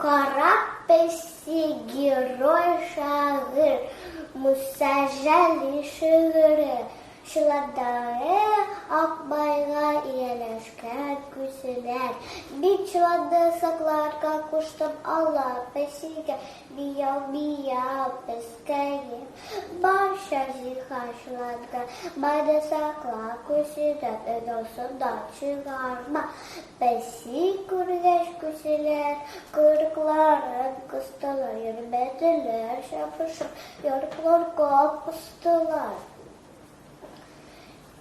Кара песи герой шагыйрь Муса Җәлил шигыре. Чоландагы Акбайга ияләшкән күселәр. Мин чоланны сакларга куштым ала песигә. Мияу-мияу, пескәем, барча җиһаз чоланда. Майны сакла, күседән оясыннан чыгарма. Песи күргәч күселәр койрыкларын кыстылар, йөрмәделәр чабышып, ярыкларга постылар.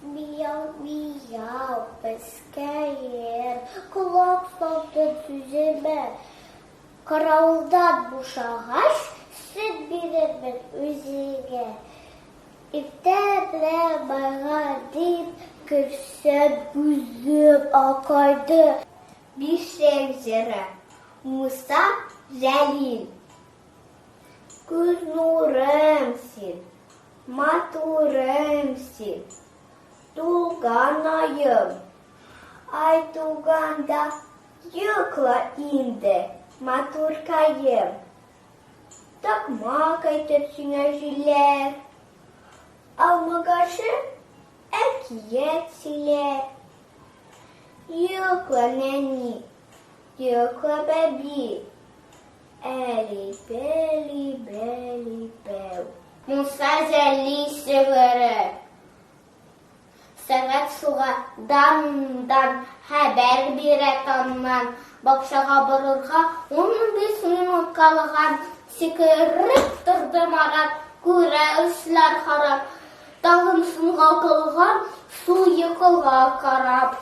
Мияу-мияу, пескәем, колак салдым сүземә. Каравылдан бушагач, сөт бирермен үзеңә. Иртә белән байга дип керсәм, күзем акайды. Бишек җыры. Муса Җәлил. Күз нурым син, матурым син, тулган аем. Ай туганда йокла инде, матуркаем. Такмак әйтеп сиңа җилләр, Алмагачы әкият сөйләр. Йокла, нәни, йокла, бәби, Әли, бәли, бәли, бәү. Муса Җәлил шигыре. Сәгать суга дан-дан хәбәр бирә таннан. Бакчага барырга 15 минут калган. Сикереп торды Марат, күрә эшләр харап. Тагын соңга калган, су йокыга карап.